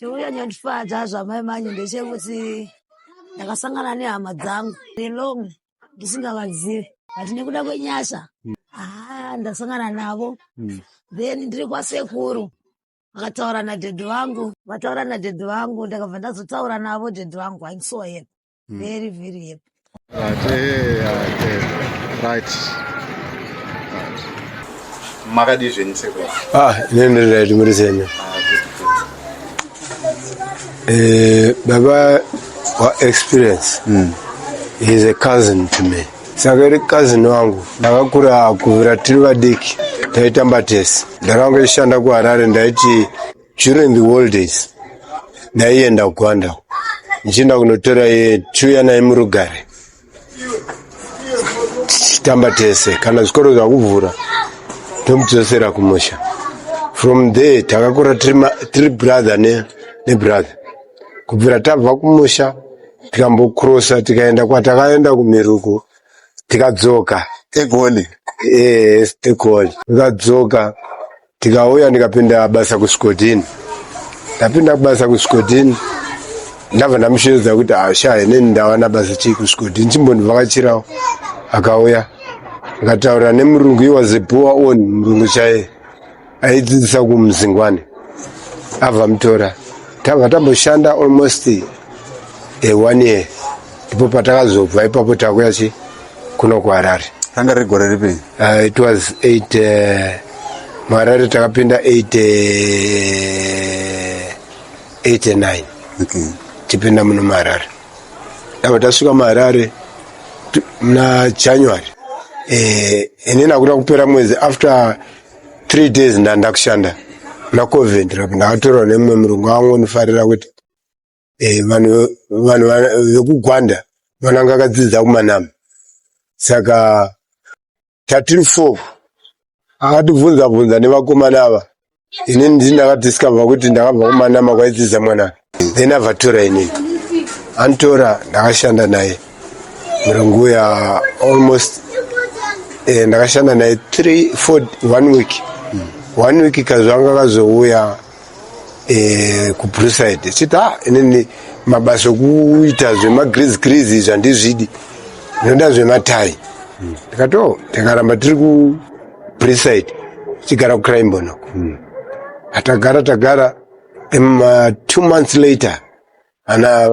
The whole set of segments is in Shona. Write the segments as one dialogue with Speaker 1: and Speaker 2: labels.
Speaker 1: Chinonyanyondifadza zvamai manje ndechekuti ndakasangana nehama dzangu long ndisingavazivi, but nekuda kwenyasha, haa, ndasangana navo. Then ndiri kwasekuru, vakataura nadhedhi vangu, vataura nadhedhi vangu, ndakabva ndazotaura navo dhedhi vangu. I'm so happy, very very happy.
Speaker 2: Right, right.
Speaker 3: Makadii zvenyu, sekuru?
Speaker 4: Ah, inini ndiri right, muri senyu?
Speaker 3: Ah, good, good.
Speaker 4: Baba wa Experience he is a cousin to me. Saka iri cousin wangu, ndakakura kubvira tiri vadiki, taitamba tese. Ndakanga ichishanda kuHarare, ndaiti during the holidays ndaienda kuGwanda, ndichienda kunotora iye, tiuya naye murugare, tichitamba tese. Kana zvikoro zvakuvhura, tomudzosera kumusha. From there takakura tiri brother nebrother kubvira tabva kumusha, tikambokrosa, tikaenda kwatakaenda kumiruko, tikadzoka.
Speaker 3: Egoli.
Speaker 4: Stekoli. Tikadzoka, tikauya, ndikapinda basa kuScotini. Ndapinda basa kuScotini, ndabva ndamushevedza kuti, "Asha, inini ndawana basa chii kuScotini, chimbondivhakachirawo." Akauya, ndikataura nemurungu. He was a poor on murungu chaiye, aidzidzisa kuMzingwane. Abva mutora, tabva tamboshanda almost a one year. Ndipo patakazobva ipapo, takuya chi kuno kuHarare.
Speaker 3: Ranga riri gore ripi?
Speaker 4: It was 8, muHarare takapinda 8, 89. Tipinda muno muHarare, ndabva tasvika muHarare muna January. Inini akuda kupera mwedzi, after 3 days ndanda kushanda muna Coventry apo. Ndakatorwa nemumwe murungu angonifarira kuti vanhu vekuGwanda vananga akadzidza kuManama. Saka tatiri four, akatibvunza bvunza nevakomana ava. Inini ndini ndakadiscover kuti ndakabva kuManama kwaidzidza mwana. Then abva inini anditora, ndakashanda naye murungu uya almost, ndakashanda naye 3 4, one week, one week. Kazvanga kazouya kuBruside, chiti, "Ah, inini mabasa okuita zvemagrizi grizi izvi handizvidi, ndinoda zvematai." Ndikati, "Oh." Takaramba tiri kuBruside, tichigara kuCrimbon uko. Atagara tagara, 2 months later ana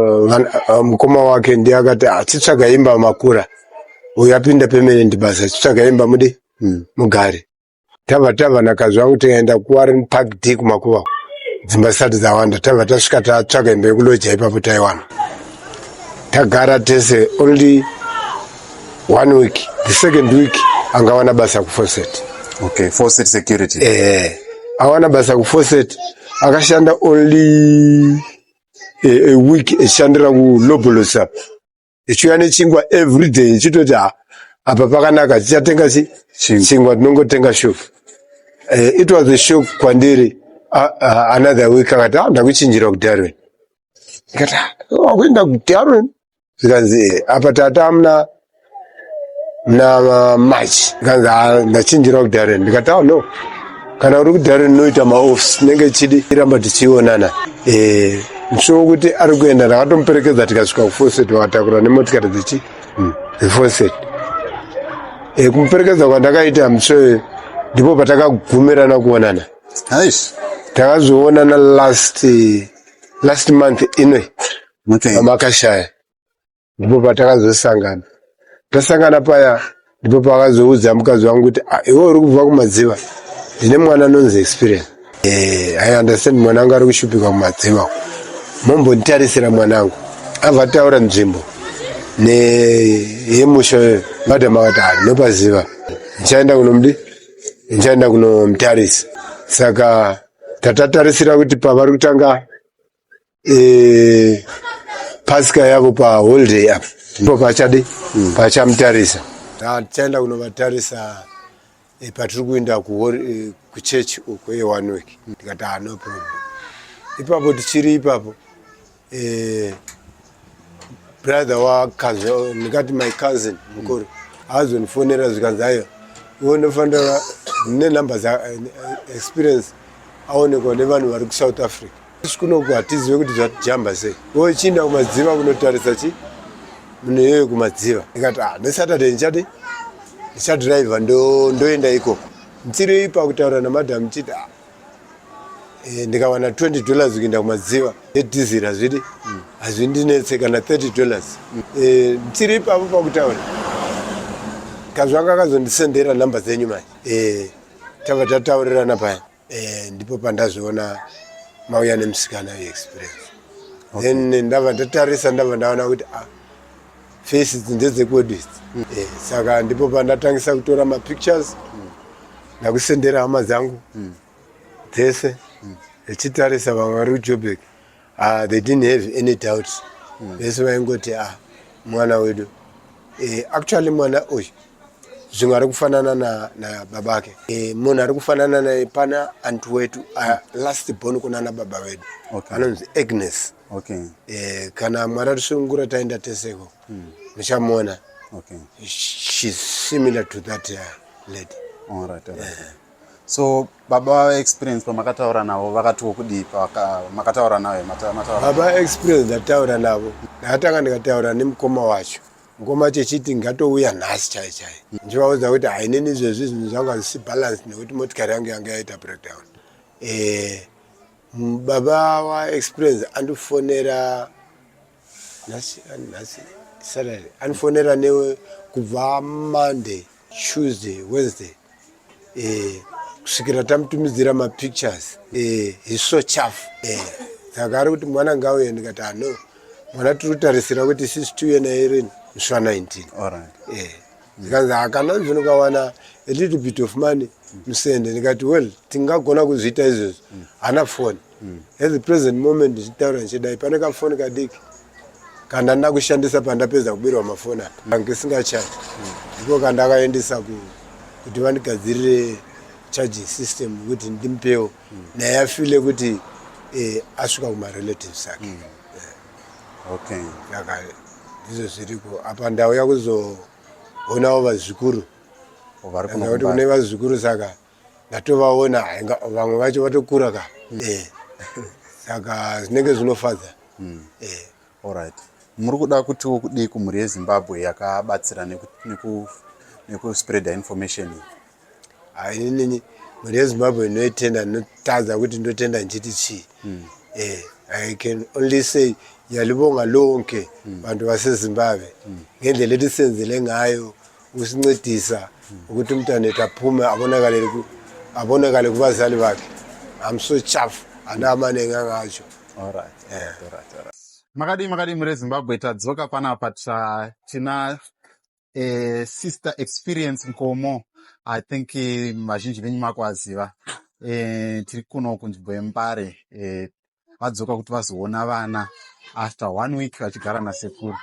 Speaker 4: mukoma wake ndiye akati, "Achitsvaga imba, makura uyu apinda permanent basa, achitsvaga imba mude mugare." Tabva nakazva vangu, tikaenda kuWarren Park D kumakuva, dzimba zisati dzawanda. Tabva tasvika, tatsvaga imba yekuloja ipapo, taiwana, tagara tese only one week. The second week angawana basa kuFawcett.
Speaker 3: Okay, Fawcett Security.
Speaker 4: Awana basa kuFawcett, akashanda only a week, echishandira kuLoblaws apa, echiuya nechingwa everyday, echitoti, "Ha, apa pakanaka, tichatenga chi chingwa, tinongotenga shuga." It was a shock kwandiri. Another week akati, "Ah, ndakuchinjira kuDarwin." Ndikati, "Ah, wakuenda kuDarwin?" Zvikanzi, "Apa tata muna March." Zvikanzi, "Ah, ndachinjira kuDarwin." Ndikati, "Oh no, kana uri kuDarwin unoita maoffice, tinenge chidi iramba tichionana." Musi wokuti ari kuenda, ndakatomuperekedza, tikasvika kuFawcett, vakatakura nemotikari dzechi dzeFawcett. Kumuperekedza kwandakaita musi, ndipo patakagumirana kuonana.
Speaker 3: Aish.
Speaker 4: Takazoonana last month inoi. Pamakashaya, ndipo patakazosangana. Tasangana paya, ndipo pakazoudza mukadzi wangu kuti, "Ah, iwe uri kubva kuMadziva, ndine mwana anonzi Experience. I understand mwana wangu ari kushupika kuMadziva, mombonditarisira mwanangu." Abva taura nzvimbo neyemusha iyoyo. Madam akati, "Ah, ndinopaziva, ndichaenda kunomudi, ndichaenda kunomutarisa." Saka tatatarisira kuti pavari kutanga Pasika yavo paholiday apa, ndipo pachadi pachamutarisa. Tichaenda kunovatarisa patiri kuenda kuchechi uko yeone week. Ndikati, "Ah, no problem." Ipapo tichiri ipapo, brother wacousin, ndikati my cousin mukuru, azondifonera, zvikanzi, "Aiwa, iwe unofanira nenhamba dzaExperience, aonekwa nevanhu vari kuSouth Africa." Isu kunoku hatizive kuti zvatijamba sei. Wochiinda kumadziva kunotarisa chi munhu iyoyo kumadziva. Ndikati ah, neSaturday ndichadi ndichadhiraivha ndoenda ikoko. Ndiri pakutaura namadam ndichiti ah, ndikawana $20 kuenda kumadziva nedhiziri hazvidi hazvindinetse kana $30. Ndiri ipapo pakutaura kazvanga akazondisendera nhamba dzenyu manje. Tabva tataurirana paya. Ndipo pandazviona mauya nemusikana weexperience. Then ndabva ndatarisa, ndabva ndaona kuti ah, face idzi ndedzekwedu idzi. Saka ndipo pandatangisa kutora mapictures, ndakusendera hama dzangu dzese echitarisa. Vamwe vari kuJoburg, ah, they didn't have any doubt. Vese vaingoti, ah, mwana wedu. Actually mwana uyu zvimwe ari kufanana na baba ake. Munhu ari kufanana naye pana anti wetu, last born kunana baba vedu, anonzi Agnes. Kana Mwari atisunungura taenda teseko, muchamuona. She's similar to that lady.
Speaker 3: All right. So baba Experience, pamakataura navo vakatiwo kudii? Makataura naye, mataura?
Speaker 4: Baba Experience ndataura navo. Ndakatanga ndikataura nemukoma wacho. Mukoma wacho echiti ngatouya nhasi chai chai. Ndichivaudza kuti hainini izvezvi zvinhu zvangu hazvisi balance nekuti motikari yangu yanga yaita breakdown. Baba waExperience andifonera nhasi, nhasi Saturday, andifonera newe kubva Monday, Tuesday, Wednesday, kusvikira tamutumidzira mapictures. He's so chuffed. Saka ari kuti mwana ngauye. Ndikati ano mwana tiri kutarisira kuti isusu tiuye naye rini? Musi wa19. Zikanzi hakana nzi ukawana a little bit of money musende. Ndikati well, tingagona kuzviita izvozvo. Hana foni at the present moment. Ndichitaura ndichidai, pane kafoni kadiki kandanda kushandisa pandapedza kubirwa mafoni apa, ngisingachaji. Ndiko kandakaendesa kuti vandigadzirire charging system kuti ndimupewo naye afile kuti asvika kumarelatives ake. Saka ndizvo zviriko apa. Ndauya kuzoonawo vazukuru.
Speaker 3: Vari kuno
Speaker 4: kuti
Speaker 3: kuMbare.
Speaker 4: Kune vazukuru, saka ndatovaona. Vamwe vacho vatokura ka. Saka zvinenge zvinofadza.
Speaker 3: Alright, muri kuda kutiwo kudii kumhuri yeZimbabwe yakabatsira nekuspreada information iyi?
Speaker 4: Hainini mhuri yeZimbabwe inoitenda, ndinotadza kuti ndotenda ndichiti chii. I can only say ngiyalibonga lonke bantu baseZimbabwe ngendlela elisenzele ngayo ukusincedisa ukuthi umntanethu aphume, abonakale kubazali bakhe. I'm so chuffed, andamaningi angatsho.
Speaker 3: Alright. Makadii, makadii mhuri yeZimbabwe? Tadzoka panapa, tina Sister Experience Nkomo. I think vazhinji venyu makuvaziva. Tiri kuno kunzvimbo yeMbare. Vadzoka kuti vazoona vana after one week vachigara nasekuru.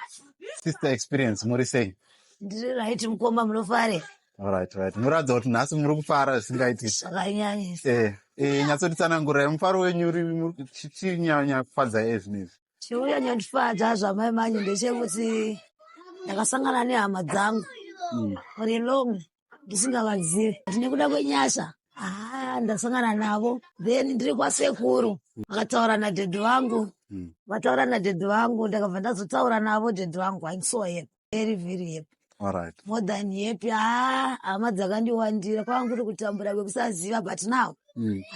Speaker 3: Sister Experience, muri sei?
Speaker 1: Ndiri right, mukoma, munofare?
Speaker 3: Alright. Munoratidza kuti nhasi muri kufara zvisingaiti.
Speaker 1: Zvakanyanyisa.
Speaker 3: Nyatsotitsanangurai mufaro wenyu uri chinyanya kufadza ezvino izvi.
Speaker 1: Chiunyanyondifadza zvamai manje ndechekuti ndakasangana nehama dzangu for a long ndisingavazivi. Nekuda kwenyasha, haa, ndasangana navo. Then ndiri kwasekuru, vakataura nadhedhi vangu. Vataura nadhedhi vangu, ndakabva ndazotaura navo dhedhi vangu. I'm so happy, very very happy. More than happy. Haa, hama dzakandiwandira, kwanga kuri kutambura kwekusaziva, but now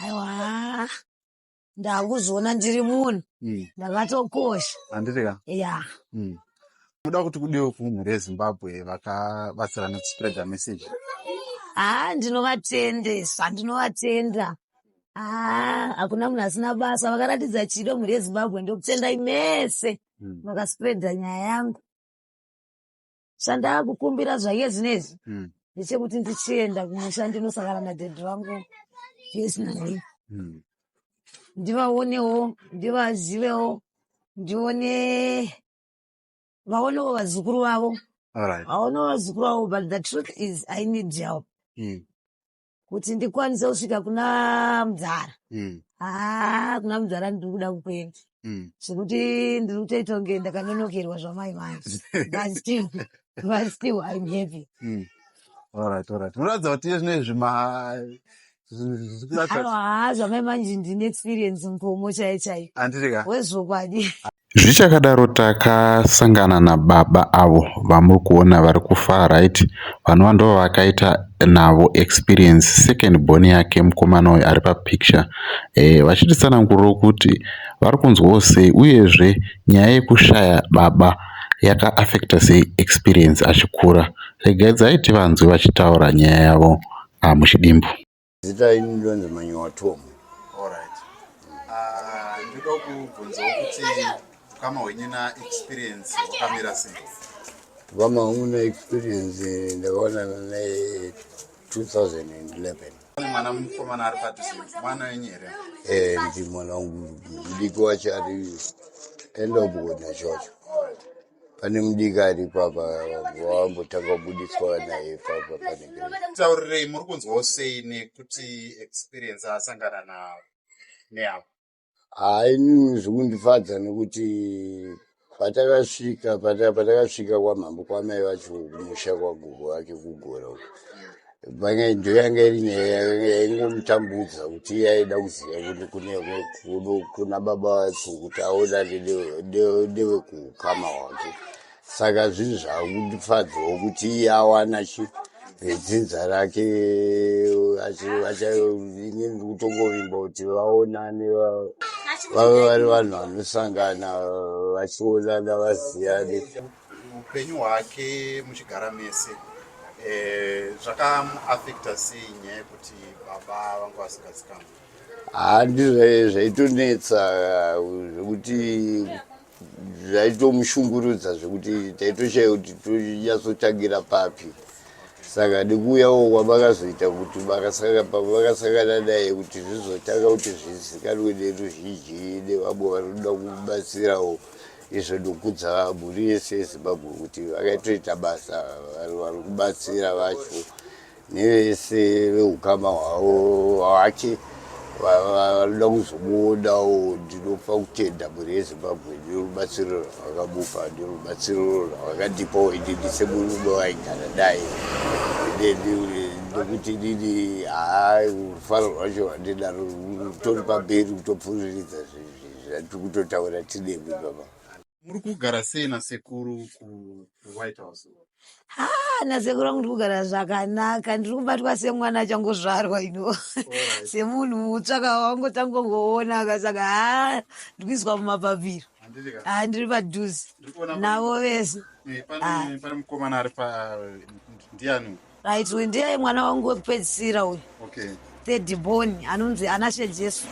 Speaker 1: aiwa, ndakuzviona ndiri munhu ndakatokosha.
Speaker 3: Handiti ka?
Speaker 1: Ya.
Speaker 3: Muda kuti kudiwe kumhuri yeZimbabwe vakabatsira nekuspreada message?
Speaker 1: Haa, ndinovatendesa, ndinovatenda. Haa, hakuna munhu asina basa. Vakaratidza chido, mhuri yeZimbabwe, ndokutendai mese vakaspreada nyaya yangu. Chandakukumbira zvaiye zvinezvi ndechekuti ndichienda kumusha ndinosangana nadhedhi vangu personally, ndivaonewo, ndivazivewo, ndione vaonewo vazukuru vavo. Vaonewo vazukuru vavo. But the truth is I need help kuti ndikwanise kusvika kuna mudzara. Haa, kuna mudzara ndiri kuda kukuenda zvekuti ndiri kutoita kunge ndakanonokerwa zvamai manje, but still I'm happy.
Speaker 3: Alright. Munoratidza kuti iye zvinezvi ma
Speaker 1: Aiwa, haa, zvamai manje ndine Experience Nkomo chaiyo chaiyo.
Speaker 3: Handiti ka?
Speaker 1: Wezvokwadi.
Speaker 5: Zvichakadaro, takasangana nababa avo vamuri kuona vari kufar right, vanova ndo vakaita navo Experience, second born yake, mukomana uyu ari papicture, vachititsanangurirawo kuti vari kunzwawo sei, uyezve nyaya yekushaya baba yakaafecta sei Experience achikura. Regedzai tivanzwe vachitaura nyaya yavo muchidimbu.
Speaker 4: Zita ini ndonzi Manyowa Tom.
Speaker 3: Alright. Ah, ndinoda kubvunzawo kuti ukama hwenyu naExperience hwakamira sei?
Speaker 4: Ukama hwangu naExperience, ndakaonana naye 2011.
Speaker 3: Pane mwana mukomana ari padhuze, mwana wenyu here?
Speaker 4: Ndi mwana wangu mudiki wacho ari endobona chocho. Pane mudiki ari papa wambotanga kubudiswa naye papa pane.
Speaker 3: Taurirei, muri kunzwawo sei nekuti Experience asangana neavo?
Speaker 4: Hai, inini zvokundifadza nekuti patakasvika kwamhambo kwamai vacho, kumusha kwagogo vake kugora uko, panga ndo yanga iri nyaya yaingomutambudza kuti iye aida kuziva kuti kuna baba vacho, kuti aona ndevekuukama hwake. Saka zvinhu zvakundifadzawo kuti iye awana chi vedzinza rake. Inini ndiri kutongovimba kuti vaonane, vave vari vanhu vanosangana vachionana, vaziyane.
Speaker 3: Upenyu hwake muchigara mese, zvakamuafecta sei nyaya yekuti baba vangu vasingazikanwa?
Speaker 4: Handi zvaitonetsa zvekuti zvaitomushungurudza, zvekuti taitoshaya kuti tonyatsotangira papi. Saka nekuuyawo kwavakazoita kuti vakasangana naye, kuti zvizotanga kuti zvizikanwe neruzhinji nevamwe vanoda kubatsirawo izvo, nokudza mhuri yese yeZimbabwe kuti vakaitoita basa, vari kubatsira vacho nevese veukama hwavo hwake vanoda kuzomuonawo. Ndinopa kutenda mhuri yeZimbabwe nerubatsiro rwavakamupa nerubatsiro rwavakandipawo inini semurume waigara naye, nekuti inini haa, rufaro rwacho rwandinaro rutori pamberi kutopfuuriridza zvatiri kutotaura tinemi, baba.
Speaker 3: Muri kugara sei nasekuru kuWhite House?
Speaker 1: Ha, nasekuru vangu ndiri kugara zvakanaka. Ndiri kubatwa semwana achangozvarwa ino, semunhu mutsva kawangotangongoona. Saka ha, ndiri kuiswa mumapapiro.
Speaker 3: Handiti ka?
Speaker 1: Ha, ndiri padhuze
Speaker 3: Ndiri kuona
Speaker 1: navo vese.
Speaker 3: Pane mukomana ari pa, ndiani?
Speaker 1: Right, uyu ndiye mwana wangu wekupedzisira uyu. Third born, anonzi Anashe Jesu.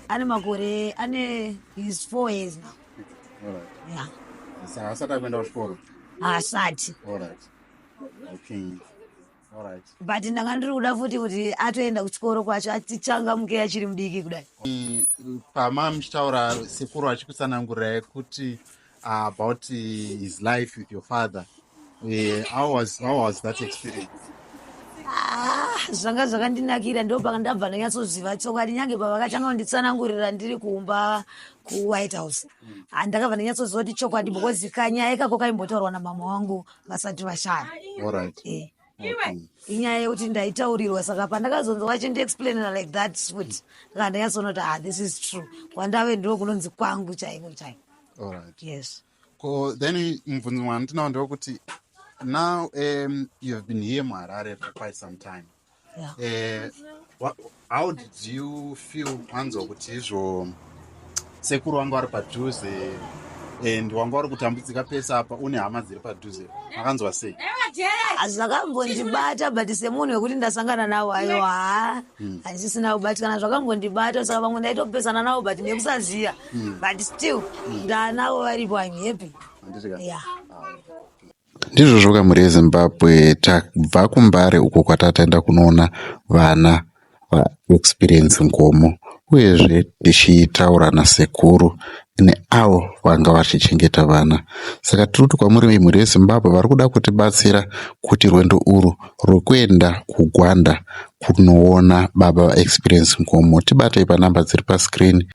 Speaker 1: Ane makore, ane, is 4 years now. Yeah.
Speaker 3: Saka asati akuenda kuchikoro?
Speaker 1: Haasati.
Speaker 3: Alright, okay, alright.
Speaker 1: But ndanga ndiri kuda futi kuti atoenda kuchikoro kwacho, atichangamuke achiri mudiki kudai.
Speaker 3: Pama muchitaura, sekuru achikutsanangurirai kuti about his life with your father, how was that experience?
Speaker 1: Ah, zvanga zvakandinakira. Ndo ndabva ndanyatsoziva chokwadi, nyange pavakatanga kunditsanangurira ndiri kumba kuWhite House. Ah, ndakabva ndanyatsoziva kuti chokwadi, because kanyaya ikako kaimbotaurwa namama wangu vasati vashaya. Inyaya yekuti ndaitaurirwa, saka pandakazonzwa vachindiexplainera like that futi, ndakabva ndanyatsoona kuti, ah, this is true. Kwandave ndo kunonzi kwangu chaiko chaiko. Yes.
Speaker 3: Ko then mubvunzo wandinawo ndewekuti now you have been here muHarare for quite some time.
Speaker 1: Yeah.
Speaker 3: How did you feel wanzwa kuti izvo sekuru vanga vari padhuze and wanga uri kutambudzika pese apa, une hama dziri padhuze? Makanzwa sei?
Speaker 1: Zvakambondibata, but semunhu wekuti ndasangana navo, aiwa, ha, handisisina kubatikana. Zvakambondibata, saka vamwe ndaitopesana navo, but nekusaziva, but still ndanavo varipo, I'm happy.
Speaker 3: Handiti ka?
Speaker 1: Yeah.
Speaker 5: Ndizvo zvoka, mhuri yeZimbabwe, tabva kuMbare uko kwatataenda kunoona vana vaExperience Nkomo, uyezve tichitaura nasekuru neavo vanga vachichengeta vana. Saka tiri kuti kwamuri, mhuri yeZimbabwe vari kuda kutibatsira kuti rwendo urwu rwekuenda kuGwanda kunoona baba vaExperience Nkomo, tibatei panhamba dziri pascreen.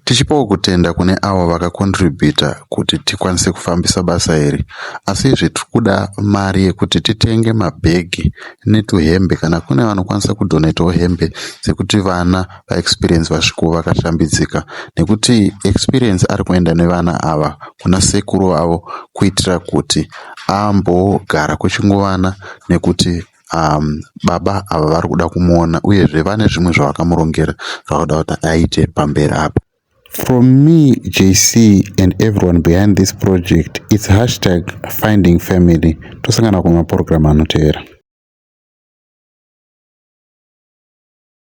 Speaker 5: Tichipawo kutenda kune avo vakakontributa kuti tikwanise kufambisa basa iri. Asi izvi tiri kuda mari yekuti titenge mabhegi netuhembe kana kune vanokwanisa kudhonetawo hembe dzekuti vana vaExperience vasvikewo vakashambidzika nekuti Experience ari kuenda nevana ava kuna sekuru vavo kuitira kuti ambogara kwechinguvana nekuti baba ava vari kuda kumuona uyezve vane zvimwe zvavakamurongera zvavanoda kuti aite pamberi apa. From me, JC, and everyone behind this project, it's #FindingFamily. Tosangana kumapurogiramu anotevera.